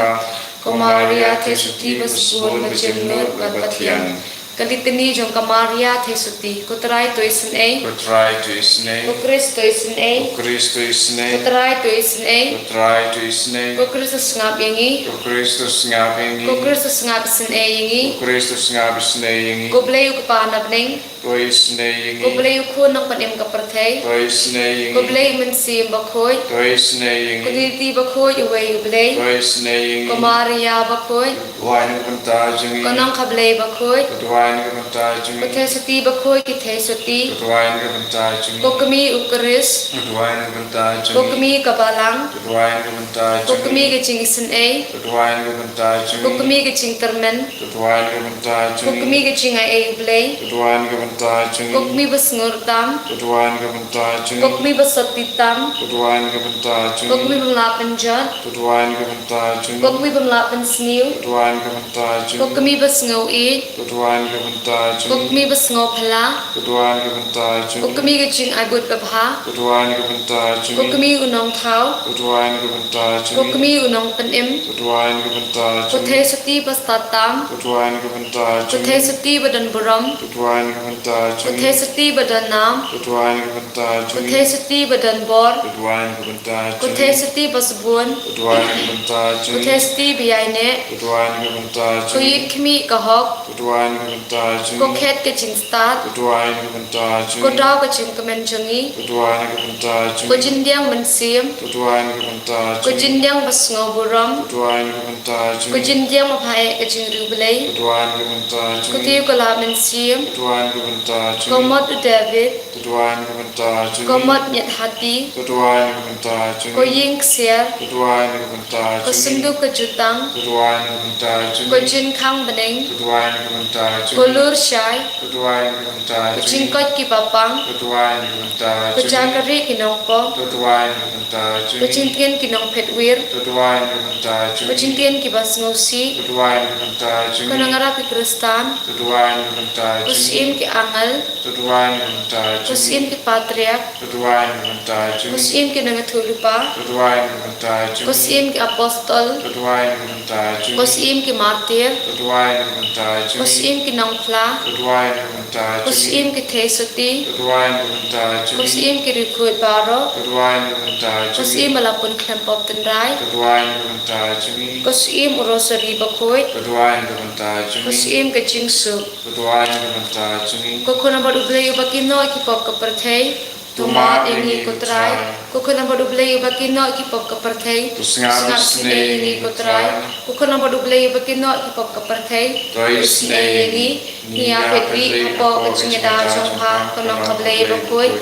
Ko Maria Theisotti, ba sbun, ba jemnud bad ba thiang. Ka Litani jong ka Maria Theisotti. Ko Trai, to isynei. Ko Trai, to isynei. Ko Khrist, to isynei. Ko Khrist, to isynei. Ko Trai, to isynei. Ko Trai, to isynei. Ko Khrist, to sngap ïa ngi. Ko Khrist, to sngap ïa ngi. Ko Khrist, to sngap isynei ïa ngi. Ko Khrist, to sngap isynei ïa ngi. Ko Blei U Kpa na bneng, to isynei ïa ngi. Ko Blei U Khun nongpynim ka pyrthei, to isynei ïa ngi. Ko Blei U Mynsiem Bakhuid, to isynei ïa ngi. Ko Triniti Bakhuid, uwei U Blei, to isynei ïa ngi. Ko Maria Bakhuid, to duwai na ka bynta jong ngi. Ko Nongkha Blei Bakhuid, to duwai Duwai na ka bynta jong ngi. Ko Theisotti Bakhuid ki Theisotti. To duwai na ka bynta jong ngi. Ko Kmie Eukharist. To duwai na ka bynta jong ngi. Ko Kmie ka Balang. To duwai na ka bynta jong ngi. Ko Kmie ka Jingisynei. To duwai na ka bynta jong ngi. Ko Kmie ka Jingtyrmen. To duwai na ka bynta jong ngi. Ko Kmie ka Jingai ei U Blei. To duwai na ka bynta jong ngi. Ko Kmie Basngewrtam. To duwai na ka bynta jong ngi. Ko Kmie Basotti tam. To duwai na ka bynta jong ngi. Ko Kmie Bymlah Pynjot. To duwai na ka bynta jong ngi. Ko Kmie Bymlah Pynsniew. To duwai na ka bynta jong ngi. Ko Kmie Basngewieit. To duwai na ka bynta jong ngi. Ko Kmie Basngewphylla. To duwai na ka bynta jong ngi. Ko Kmie ka Jingai Bud Babha. To duwai na ka bynta jong ngi. Ko Kmie u Nongthaw. To duwai na ka bynta jong ngi. Ko Kmie u Nongpynim. To duwai na ka bynta jong ngi. Ko Theisotti Bastad tam. To duwai na ka bynta jong ngi. Ko Theisotti Badonburom. To duwai na ka bynta jong ngi. Ko Theisotti Badonnam. To duwai na ka bynta jong ngi. Ko Theisotti Badonbor. To duwai na ka bynta jong ngi. Ko Theisotti Basbun. To duwai na ka bynta jong ngi. Ko Theisotti Baiaineh. To duwai na ka bynta jong ngi. Ko Ïeit Khmih ka Hok. To duwai na ka bynta jong ngi. Ko Khet ka Jingstad. To duwai na ka bynta jong ngi. Ko Daw ka Jingkmen jong ngi. To duwai na ka bynta jong ngi. Ko Jingdiang Mynsiem. To duwai na ka bynta jong ngi. Ko Jingdiang Basngewburom. To duwai na ka bynta jong ngi. Ko Jingdiang Baphaei ka Jingriewblei. To duwai na ka bynta jong ngi. Ko Tiew ka Lad Mynsiem. To duwai na ka bynta jong ngi. Ko Mot u David. To duwai na ka bynta jong ngi. Ko Mot Miat Hati. To duwai na ka bynta jong ngi. Ko Ïing Ksiar. To duwai na ka bynta jong ngi. Ko Synduk ka Jutang. To duwai na ka bynta jong ngi. Ko Jingkhang Bneng. To duwai na ka bynta jong ngi. Ko Lurshai. To duwai na ka bynta jong ngi. Ko Jingkoit ki Bapang. To duwai na ka bynta jong ngi. Ko Jakarieh ki Nongpop. To duwai na ka bynta jong ngi. Ko Jingtngen ki Nongphetwir. To duwai na ka bynta jong ngi. Ko Jingtngen ki Basngewsih. To duwai na ka bynta jong ngi. Ko Nongïarap ki Khristan. To duwai na ka bynta jong ngi. Ko Syiem ki Angel. To duwai na ka bynta jong ngi. Ko Syiem ki Patriarch. To duwai na ka bynta jong ngi. Ko Syiem ki Nongïathuhlypa. To duwai na ka bynta jong ngi. Ko Syiem ki Apostol. To duwai na ka bynta jong ngi. Ko Syiem ki Martyr. To duwai na ka bynta jong ngi. Ko Syiem ki Nongphla. To duwai na ka bynta jong ngi. Ko Syiem ki Theisotti. To duwai na ka bynta jong ngi. Ko Syiem ki Riewkhuid baroh. To duwai na ka bynta jong ngi. Ko Syiem ba la pun khlem pop tynrai. To duwai na ka bynta jong ngi. Ko Syiem u Rosary Bakhuid. To duwai na ka bynta jong ngi. Ko Syiem ka Jingsuk. To duwai na ka bynta jong ngi. Ko Khun bad U Blei uba kynnoh ïa ki pop ka pyrthei. To map ïa ngi ko Trai. Ko Khun bad U Blei uba kynnoh ïa ki pop ka pyrthei. To sngap isynei ïa ngi ko Trai. Ko Khun bad U Blei uba kynnoh ïa ki pop ka pyrthei. To isynei ïa ngi. Ngi ïa peit hapoh ka jingïada jong pha ko Nongkha Blei bakhuid.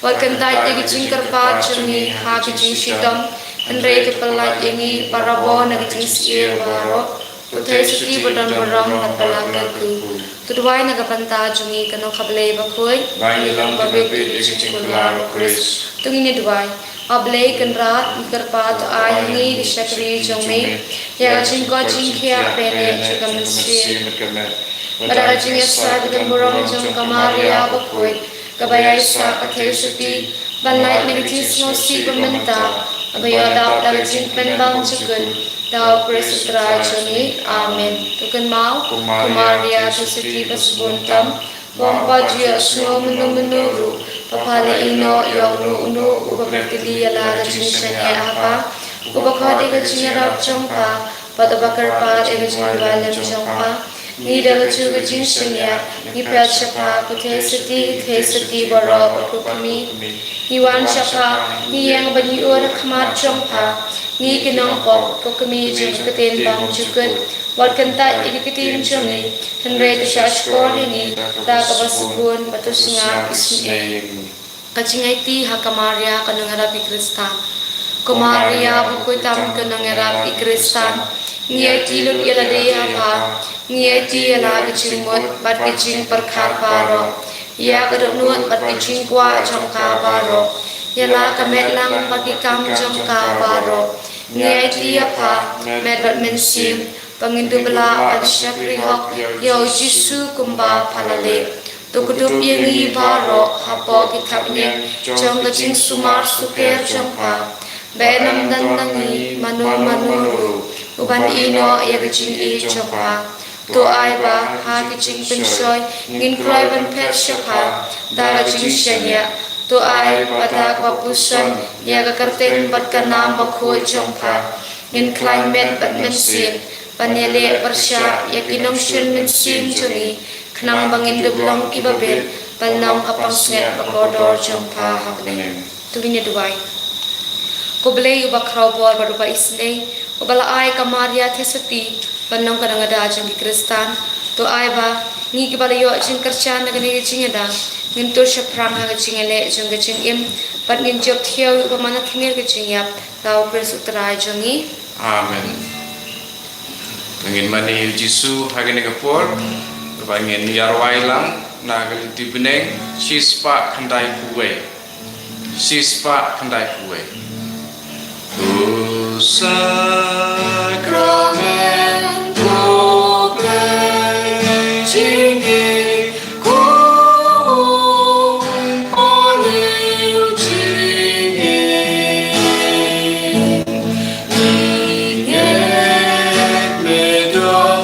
Wat kyntait ïa ka jingkyrpad jong ngi ha ka jingshitom. Hynrei to pyllait ïa ngi parabor na ka jingsniew baroh. Ko Theisotti badonburom bad ba la kyrkhu. To duwai na ka bynta jong ngi ko Nongkha Blei bakhuid. Ba ngin long kiba bit ïa ka jingkular u Khrist. To ngin ïa duwai. A Blei Kynrad, ngi kyrpad to ai ha ngi ka shakri jong me. Ïa ka jingkoit jingkhiah bad ïa ka mynsiem. Bad da ka jingïasaid badonburom jong ka Maria bakhuid. Kaba ïaisah ka Theisotti, ban lait na ka jingsngewsih ba mynta, kaba ïoh dap da ka jingpynbang jukut, da u Khrist u Trai jong ngi. Amen. To kynmaw, ko Maria Theisotti ba sbun tam, ba ym pat ju ïohsngew mynno mynno ruh, ba pha la ïehnoh ïa uno uno uba pynkylla ïa la ka jingshaniah ha pha, uba khot ïa ka jingïarap jong pha, bad uba kyrpad ïa ka jingduwai lem jong pha. Ngi da ka juh ka jingshaniah, ngi phet sha pha, ko Theisotti ki Theisotti baroh bad ko Kmie. Ngi wan sha pha, ngi ïeng ban ïuh ha khmat jong pha. Ngi ki nongpop, ko Kmie jong ka ktien bymjukut. Wat kyntait ïa ka ktien jong ngi, hynrei to shahshkor ïa ngi da kaba sbun, bad to sngap isynei ïa ngi. Ka jingaiti ha ka Maria ka nongïarap ki Khristan. Ko Maria bakhuid tam ka nongïarap ki Khristan. Ngi aiti lut ïa lade ha pha. Ngi aiti ïa la ka jingmut bad ka jingpyrkhat baroh. Ïa ka dohnud bad ka jingkwah jong ka baroh. Ïa la ka met lang bad ki kam jong ka baroh. Ngi aiti ïa pha, met bad mynsiem, ba ngin dup lah ban shakri hok ïa u Jisu kumba pha la leh. To kdup ïa ngi baroh hapoh ki thapniang jong ka jingsumar sukher jong pha. Ba ym don na ngi mano mano ruh uban ïehnoh ïa ka jingïeit jong pha. To ai ba ha ka jingpynshoi ngin kloi ban phet sha pha da ka jingshaniah. To ai ba da kaba puson ïa ka kyrteng bad ka nam bakhuid jong pha, ngin khlaiñ met bad mynsiem ban ïaleh pyrshah ïa ki nongshun mynsiem jong ngi, khnang ba ngin dup long kiba bit ban long ka pansngiat bakordor jong pha ha bneng. To ngin ïa duwai. Ko Blei uba khraw bor bad uba isynei, uba la ai ka Maria Theisotti ban long ka nongïada jong ki Khristan, To ai ba ngi kiba la ïoh jingkyrshan na kane ka jingïada ngin tur shaphrang ha ka jingïaleh jong ka jingim, bad ngin jop thiaw ïa uba man la thngir ka jingïap, la u Khrist u Trai jong ngi. Amen. Ngin mane ïa u Jisu ha kane ka por, ba ngin ïa rwai lang na ka lynti bneng shispah khyndaiphew wei. Shispah khyndaiphew wei. U sakramen u Blei jingim, ko u pynlong jingim. Ngi ngeit me don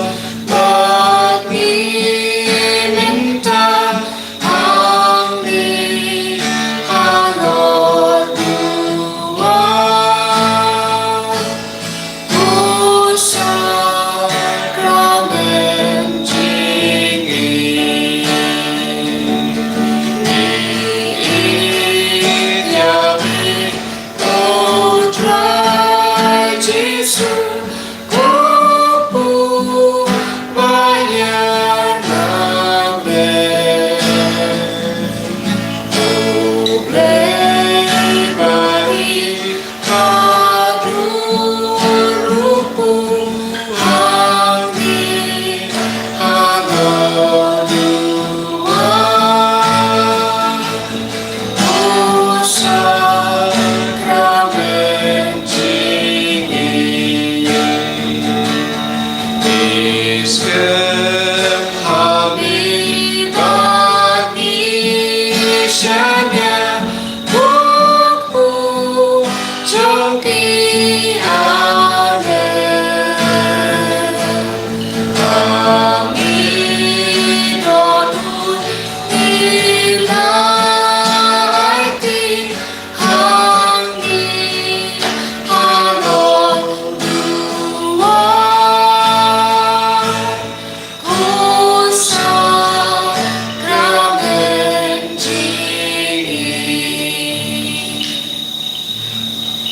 bad ngi mynta.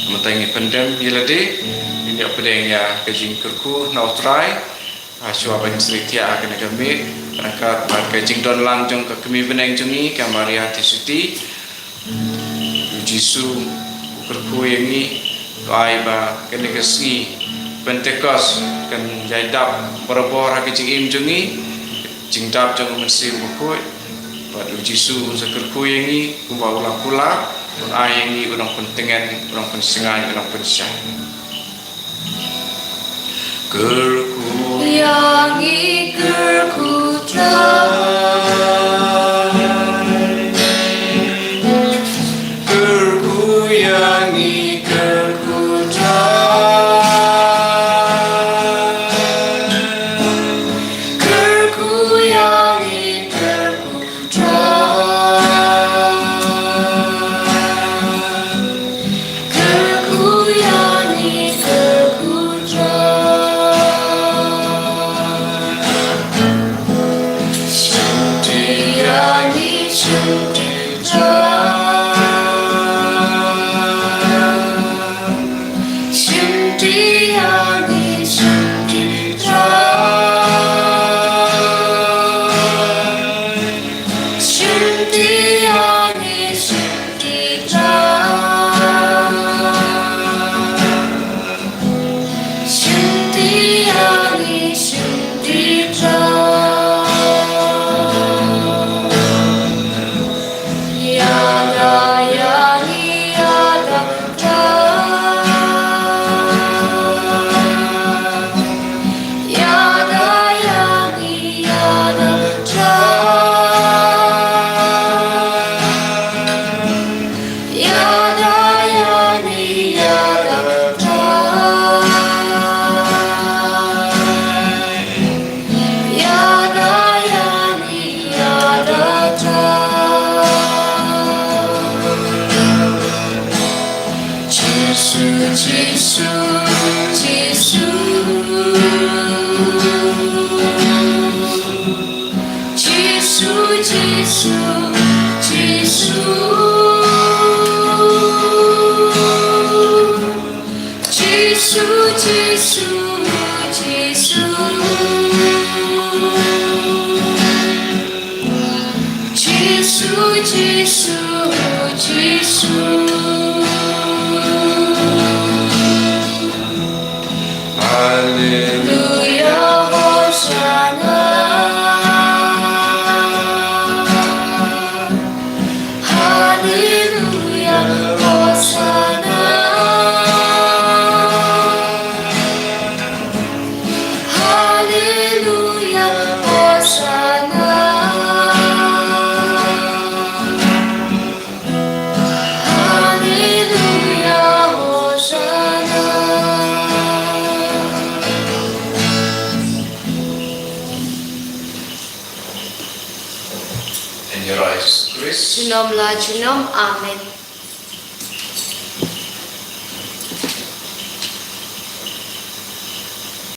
Mynta ngin pyndem ïa lade, ngin ïa pdiang ïa ka jingkyrkhu na U Trai. Shuwa ban sngewthuh ïa kane ka miet, ryngkat bad ka jingdon lang jong ka kmie bneng jong ngi, ka Maria Theisotti. U Jisu u kyrkhu ïa ngi, to ai ba kane ka sngi Pentekost kan ïai dap barabor ha ka jingim jong ngi, jingdap jong u Mynsiem Bakhuid. Bad u Jisu un sa kyrkhu ïa ngi kumba u la kular, un ai ïa ngi u nongpyntngen, u nongpynsngew, u nongpynshai. Kyrkhu ïa ngi, kyrkhu Trai. Kyrkhu ïa ngi, kyrkhu Trai. Kyrkhu ïa ngi, kyrkhu Trai. Kyrkhu ïa ngi, kyrkhu Trai. Shim ti ïa ngi, shim ti Trai. Shim ti ïa ngi, shim ti Trai. Shim ti ïa ngi, shim ti Trai. Shim ti ïa ngi, shim ti Trai. Ïada ïa ngi, ïada Trai. Ïada ïa ngi, ïada Trai. Ïada ïa ngi, ïada Trai. Ïada ïa ngi, ïada Trai. Jisu, Jisu, Jisu. Jisu, Jisu, Jisu. Jisu, Jisu, Jisu. Jisu, Jisu. Haleluya, Hosana. Haleluya, Hosana. Haleluya, Hosana. Haleluya, Hosana. In your eyes, Christ. Junom la junom. Amen.